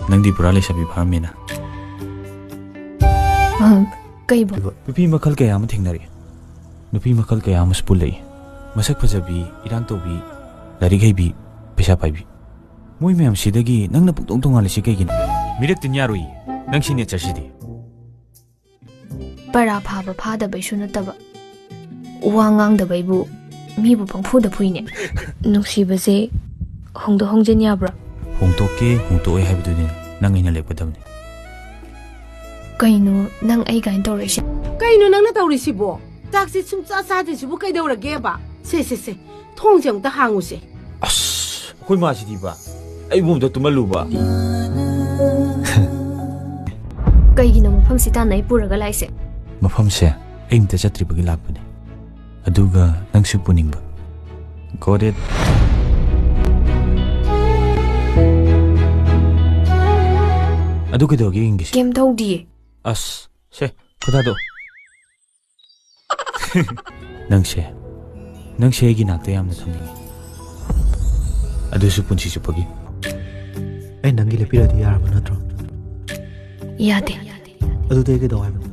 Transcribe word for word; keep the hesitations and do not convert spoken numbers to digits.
ꯅꯪꯗꯤ ꯄꯨꯔꯥ ꯂꯩꯁꯥꯕꯤ ꯐꯥꯔꯝꯃꯦꯅ꯫ ꯑ, ꯀꯩꯕꯣ? ꯅꯨꯄꯤ ꯃꯈꯜ ꯀꯌꯥ ꯑꯃ ꯊꯦꯡꯅꯔꯛꯏ꯫ ꯅꯨꯄꯤ ꯃꯈꯜ ꯀꯌꯥ ꯑꯃꯁꯨ ꯄꯨꯜꯂꯛꯏ꯫ ꯃꯁꯛ ꯐꯖꯕꯤ, ꯏꯔꯥꯡ ꯇꯧꯕꯤ, ꯂꯥꯏꯔꯤꯛ ꯍꯩꯕꯤ, ꯄꯩꯁꯥ ꯄꯥꯏꯕꯤ꯫ ꯃꯣꯏ ꯃꯌꯥꯝꯁꯤꯗꯒꯤ ꯅꯪꯅ ꯄꯨꯡꯇꯣꯡ ꯇꯣꯡꯉꯥꯜꯂꯤꯁꯤ ꯀꯩꯒꯤꯅꯣ? ꯃꯤꯔꯛ ꯇꯤꯟ ꯌꯥꯔꯨꯏ, ꯅꯪ ꯁꯤꯒꯅꯦꯆꯔꯁꯤꯗꯤ꯫ ꯄꯔꯥ ꯐꯥꯕ ꯐꯥꯗꯕꯩꯁꯨ ꯅꯠꯇꯕ, ꯋꯥ ꯉꯥꯡꯗꯕꯩꯕꯨ ꯃꯤꯕꯨ ꯄꯪꯐꯨꯗ ꯐꯨꯏꯅꯦ꯫ ꯅꯨꯡꯁꯤꯕꯁꯦ ꯍꯣꯡꯗꯣꯛ ꯍꯣꯡꯖꯤꯟ ꯌꯥꯕ꯭ꯔꯣ? ꯍꯣꯡꯗꯣꯛꯀꯦ, ꯍꯣꯡꯗꯣꯛꯑꯣꯏ ꯍꯥꯏꯕꯗꯨꯗꯤ ꯅꯪ ꯑꯩꯅ ꯂꯦꯞꯀꯗꯕꯅꯤ꯫ ꯀꯩꯅꯣ ꯅꯪ ꯑꯩ ꯀꯥꯏꯅ ꯇꯧꯔꯛꯏꯁꯦ? ꯀꯩꯅꯣ ꯅꯪꯅ ꯇꯧꯔꯤꯁꯤꯕꯣ? ꯆꯥꯛꯁꯤ ꯁꯨꯡꯆꯥ ꯆꯥꯗ꯭ꯔꯤꯁꯤꯕꯨ ꯀꯩꯗꯧꯔꯒꯦꯕ? ꯁꯦ, ꯁꯦ, ꯁꯦ, ꯊꯣꯡꯁꯦ ꯑꯃꯨꯛꯇ ꯍꯥꯡꯉꯨꯁꯦ꯫ ꯑꯁ, ꯑꯩꯈꯣꯏ ꯃꯥꯁꯤꯗꯤꯕ, ꯑꯩꯕꯨ ꯑꯝꯇ ꯇꯨꯝꯍꯜꯂꯨꯕ꯫ ꯀꯩꯒꯤꯅꯣ ꯃꯐꯝꯁꯤ ꯇꯥꯟꯅ ꯑꯩ ꯄꯨꯔꯒ ꯂꯥꯛꯏꯁꯦ? ꯃꯐꯝꯁꯦ ꯑꯩ ꯑꯝꯇ ꯆꯠꯇ꯭ꯔꯤꯕꯒꯤ ꯂꯥꯛꯄꯅꯦ꯫ ꯑꯗꯨꯒ ꯅꯪꯁꯨ ꯄꯨꯅꯤꯡꯕ꯫ Got it? ꯑꯗꯨ ꯀꯩꯗꯧꯔꯒꯦ ꯌꯦꯡꯒꯦꯁꯦ? ꯀꯩꯝ ꯇꯧꯗꯤꯌꯦ꯫ ꯑꯁ, ꯁꯦ, ꯈꯨꯗꯥꯗꯣ꯫ ꯅꯪꯁꯦ, ꯅꯪꯁꯦ ꯑꯩꯒꯤ ꯅꯥꯛꯇ ꯌꯥꯝꯅ ꯊꯝꯅꯤꯡꯉꯤ꯫ ꯑꯗꯨꯁꯨ ꯄꯨꯟꯁꯤ ꯆꯨꯞꯄꯒꯤ꯫ ꯑꯩ ꯅꯪꯒꯤ ꯂꯦꯞꯄꯤꯔꯗꯤ ꯌꯥꯔꯕ ꯅꯠꯇ꯭ꯔꯣ? ꯌꯥꯗꯦ꯫ ꯑꯗꯨꯗꯤ ꯑꯩ ꯀꯩꯗꯧ ꯍꯥꯏꯕꯅꯣ?